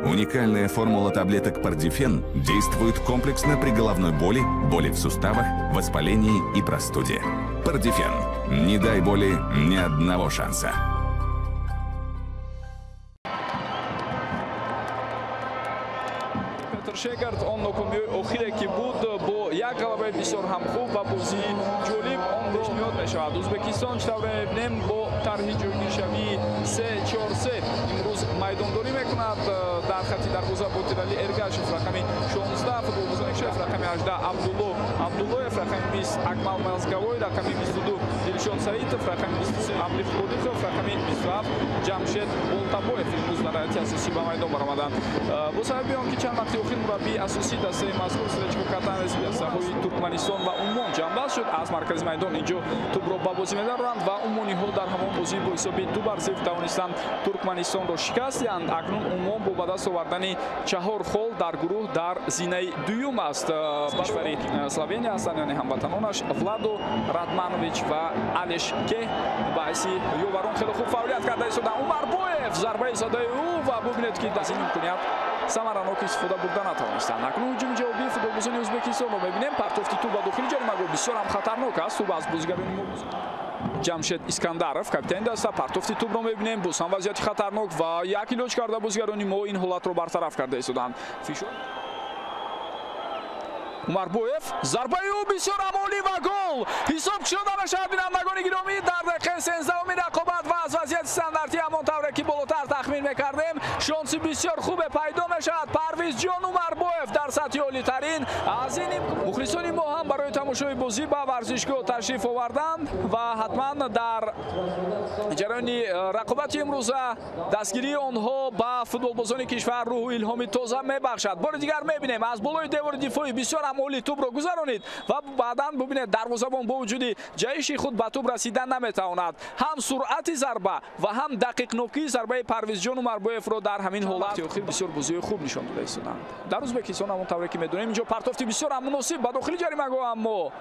Уникальная формула таблеток Пардифен действует комплексно при головной боли, боли в суставах, воспалении и простуде. Пардифен. Не дай боли ни одного шанса. Петр Шегард он нокомиҳои охире ки буд бо як ғалабаи бисёр ҳам хуб ва бозии ҷолиб он пешниҳод мешавад. Ӯзбекистон чӣ тавре мебинем бо тарҳи ҷойгиршавии 3-4-3 имрӯз майдондорӣ мекунад. Дар хати дарвоза Ботирали Эргашев рақами 16, футболбозони шеф рақами 18 Абдулло Абдуллоев, рақами 20 Акмал Мазгавой, рақами 22 Дилшод Саитов, рақами 23 Амлиф Ходихов, рақами 27 Ҷамшед Болтабоев имрӯз дар ҳайати асосӣ ба майдон баромаданд. Бо сабаби он ки чанд вақти охир мураббии асосии дастаи мазкур Сречко Катанес дастаҳои Туркманистон ва Уммон ҷамъбаст шуд, аз маркази майдон инҷо тӯбро ба бозӣ медароранд ва уммониҳо дар ҳамон бозӣ бо ҳисоби 2-0 тавонистанд Туркманистонро шикаст диҳанд. Акнун Уммон бо ба даст овардани 4 хол дар гурӯҳ дар зинаи дуюм аст. Кишвари Словения ҳастанд, яъне ҳамватанонаш Владо Радманович ва Алеш Ке ба ҳайси ёварон хеле хуб фаъолият карда истоданд. Умарбоев зарбаи задаи ӯ ва бубинед ки аз ин имконият самаранок истифода бурда натавонистанд. Акнун ҳуҷуми ҷавобии футболбозони Ӯзбекистонро мебинем. Партофти тӯб ба дохили ҷаримагоҳ бисёр ҳам хатарнок аст. Тӯб аз бозигарони мо Ҷамшед Искандаров, капитани даста, партофти тӯбро мебинем. Боз ҳам вазъияти хатарнок ва як илоҷ карда бозигарони мо ин ҳолатро бартараф карда истоданд. Фишор Умарбоев, зарбаи ӯ бисёр ҳам олӣ ва гол! Ҳисоб кушода мешавад, бинандагони гиромӣ, дар дақиқаи 13-уми рақобат ва аз вазъияти стандартӣ ҳамон тавре ки болотар тахмин мекардем, шонси бисёр хубе пайдо мешавад. Парвизҷон Умарбоев дар сатҳи олитарин. Аз ин мухлисони мо ҳам барои тамошои бозӣ ба варзишгоҳ ташриф оварданд ва ҳатман дар ҷараёни рақобати имрӯза дастгирии онҳо ба футболбозони кишвар рӯҳу илҳоми тоза мебахшад. Бори дигар мебинем аз болои девори дифоӣ бисёр ҳам олӣ тӯбро гузаронид ва баъдан бубинед дарвозабон бо вуҷуди ҷаҳиши худ ба тӯб расидан наметавонад. Ҳам суръати зарба ва ҳам дақиқнокии зарбаи Парвизҷон Умарбоевро дар ҳамин ҳолат охир бисёр бозиҳои хуб нишон дода истоданд. Дар Ӯзбекистон ҳамон тавре ки медонем инҷо партофти бисёр ҳам муносиб ба дохили ҷаримагоҳ, аммо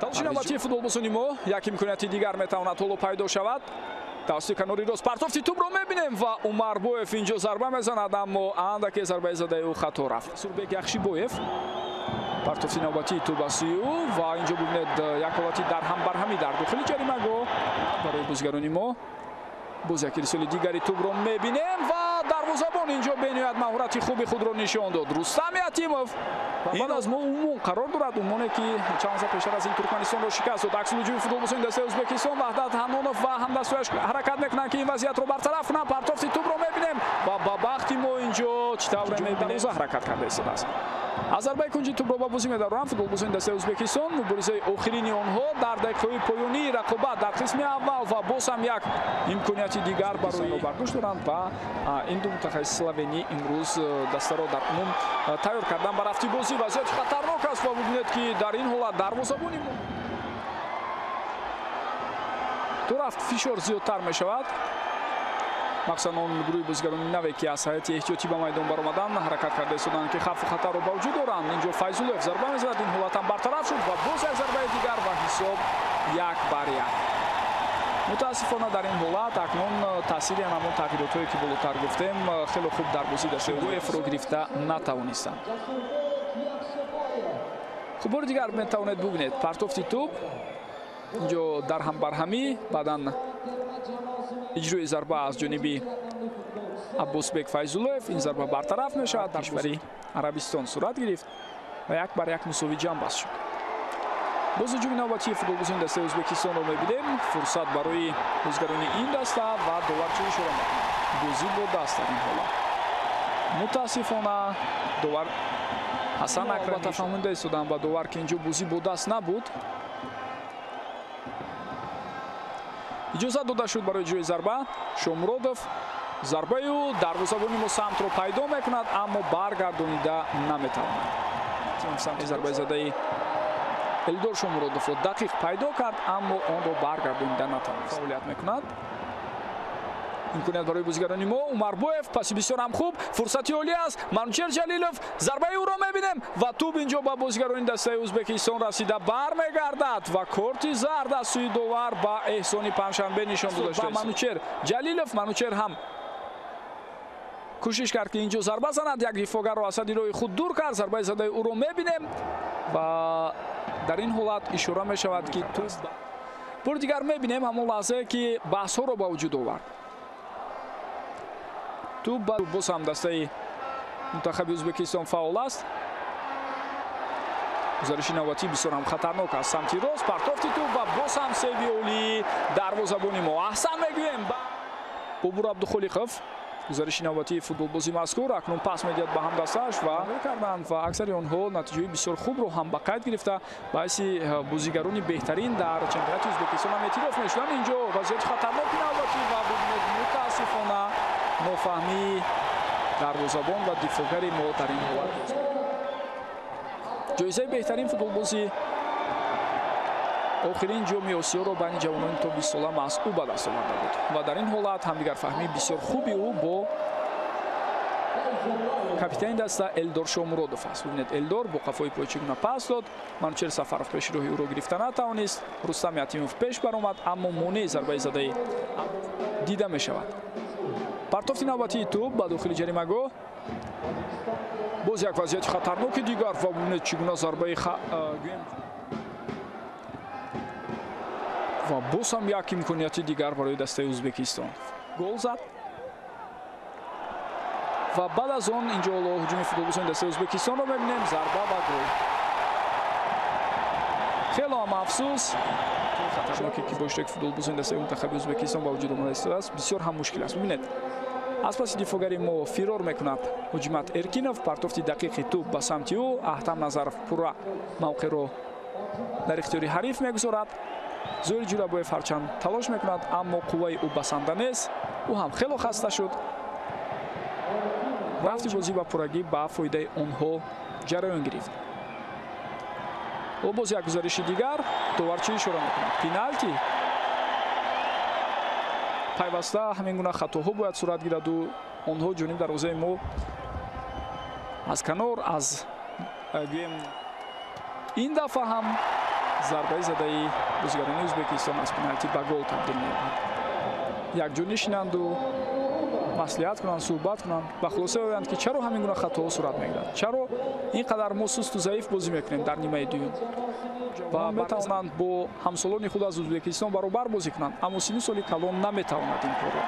талоши навбатии футболбозони мо як имконияти дигар метавонад ҳоло пайдо шавад. Тавассути канори рост партофти тӯбро мебинем ва Умарбоев инҷо зарба мезанад, аммо андаке зарбаи задаи ӯ хато рафт. Сурбек Яхшибоев партофти навбатии тӯб аз сӯи ӯ ва инҷо бубинед як ҳолати дарҳамбарҳамӣ дар дохили ҷаримагоҳ барои бозигарони мо. Боз як ирсоли дигари тӯбро мебинем ва дарвозабон инҷо бениҳоят маҳорати хуби худро нишон дод. Рустам Ятимов баъд аз мо Уммон қарор дорад, Уммоне ки чанд лаҳза пештар аз ин Туркманистонро шикаст дод. Акси ҳуҷуми футболбозони дастаи Ӯзбекистон Ваҳдат Ҳаннонов ва ҳамдастҳояш ҳаракат мекунанд ки ин вазъиятро бартараф кунанд. Партофти тӯбро мебинем ва ба бахти мо инҷо чӣ тавре мебинем ҳаракат карда истодааст. Аз зарбаи кунҷи тӯбро ба бозӣ медароранд футболбозони дастаи Ӯзбекистон. Муборизаи охирини онҳо дар дақиқаҳои поёнии рақобат дар қисми аввал ва боз ҳам як имконияти дигар барои бардошт доранд ва ин ду мутахассиси словенӣ имрӯз дастаро дар умум тайёр кардан ба рафти бозӣ. Вазъияти хатарнок аст ва бубинед ки дар ин ҳолат дарвозабони мо то рафт фишор зиёдтар мешавад. Махсусан он гурӯҳи бозигарони наве ки аз ҳайати эҳтиётӣ ба майдон баромаданд ҳаракат карда истоданд ки хавфу хатарро ба вуҷуд оранд. Инҷо Файзуллоев зарба мезанад, ин ҳолат ҳам бартараф шуд ва боз як зарбаи дигар ва ҳисоб 1-1. Мутаассифона дар ин ҳолат акнун таъсири ҳамон тағйиротҳое ки болотар гуфтем хеле хуб дар бозӣ дастаи Боевро гирифта натавонистанд. Хуб, бори дигар метавонед бубинед партофти тӯб инҷо дар ҳамбарҳамӣ, баъдан иҷрои зарба аз ҷониби Аббосбек Файзуллоев. Ин зарба бартараф мешавад. Дар кишвари Арабистон сурат гирифт ва 1-1 мусовӣ ҷамъбаст шуд. Боз ҳуҷуми навбатии футболбозони дастаи Ӯзбекистонро мебинем. Фурсат барои бозигарони ин даста ва довар чӣ ишора мекунад? Бозӣ бо даст дар ин ҳолат. Мутаассифона довар Ҳасан Акрам тафаҳумида истоданд ба довар ки инҷо бозӣ бо даст набуд. Иҷозат дода шуд барои иҷрои зарба. Шомуродов зарбаи ӯ дарвозабони мо самтро пайдо мекунад, аммо баргардонида наметавонад. Самти зарбаи задаи Элдор Шомуродовро дақиқ пайдо кард, аммо онро баргардонида натавонист. Фаъолият мекунад. Имконият барои бозигарони мо. Умарбоев паси бисёр ҳам хуб, фурсати олӣ аст. Манучер Ҷалилов, зарбаи ӯро мебинем ва тӯб инҷо ба бозигарони дастаи Ӯзбекистон расида бармегардад ва корти зард аз сӯи довар ба Эҳсони Панҷшанбе нишон дода шудааст. Манучер Ҷалилов, Манучер ҳам кӯшиш кард, ки инҷо зарба занад, як дифогарро аз сади роҳи худ дур кард. Зарбаи задаи ӯро мебинем ва дар ин ҳолат ишора мешавад, ки тӯб бори дигар мебинем ҳамон лаҳзае, ки баҳсҳоро ба вуҷуд овард. Тӯб боз ҳам дастаи мунтахаби Ӯзбекистон фаъол аст. Гузариши навбатӣ бисёр ҳам хатарнок аст. Самти рост партофти тӯб ва боз ҳам сейви олии дарвозабони мо. Аҳсан мегӯем Бобур Абдухолиқов. Гузариши навбатии футболбози мазкур акнун пас медиҳад ба ҳамдастааш ва карданд ва аксари онҳо натиҷаи бисёр хубро ҳам ба қайд гирифта, ба ҳайси бозигарони беҳтарин дар чемпионати Ӯзбекистон ҳам эътироф мешуданд. Инҷо вазъияти хатарноки навбатӣ ва бубинед, мутаассифона нофаҳмии дарвозабон ва дифогари мо дар ин ҳолат. Ҷоизаи беҳтарин футболбози охирин ҷоми Осиёро байни ҷавонони то 20 сола маҳз ӯ ба даст оварда буд ва дар ин ҳолат ҳамдигарфаҳмии бисёр хуби ӯ бо капитани даста Элдор Шомуродов аст. Бубинед, Элдор бо қафои пой чӣ гуна пас дод. Манучер Сафаров пеши роҳи ӯро гирифта натавонист. Рустам Ятимов пеш баромад, аммо монеи зарбаи задаи дида мешавад. Партофти навбатии тӯб ба дохили ҷаримагоҳ. Боз як вазъияти хатарноки дигар ва бубинед, чӣ гуна зарбаи ва боз ҳам як имконияти дигар барои дастаи Ӯзбекистон. Гол зад ва баъд аз он инҷо ҳоло ҳуҷуми футболбозони дастаи Ӯзбекистонро мебинем. Зарба ва гол. Хело ҳам афсӯс, хатарноке ки бо иштироки футболбозони дастаи мунтахаби Ӯзбекистон ба вуҷуд омада истодааст, бисёр ҳам мушкил аст. Бубинед, аз паси дифогари мо фирор мекунад Ҳуҷмат Эркинов. Партофти дақиқи тӯб ба самти ӯ. Аҳтам Назаров пурра мавқеъро дар ихтиёри ҳариф мегузорад. Зоир Ҷурабоев ҳарчанд талош мекунад, аммо қувваи ӯ басанда нест. Ӯ ҳам хело хаста шуд. Рафти бозӣ ба пуррагӣ ба фоидаи онҳо ҷараён гирифт. Ӯ боз як гузариши дигар, довар чӣ ишора мекунад? Пеналти. Пайваста ҳамин гуна хатоҳо бояд сурат гираду онҳо ҷониб дарвозаи мо аз канор аз гӯем ин дафъа ҳам зарбаи задаи бозигарони Ӯзбекистон аз пеналти ба гол табдил меёбад. Якҷо нишинанду маслиҳат кунанд, суҳбат кунанд, ба хулоса оянд, ки чаро ҳамин гуна хатоҳо сурат мегирад, чаро ин қадар мо сусту заиф бозӣ мекунем дар нимаи дуюм ва метавонанд бо ҳамсолони худ аз Ӯзбекистон баробар бозӣ кунанд, аммо синну соли калон наметавонад ин корро.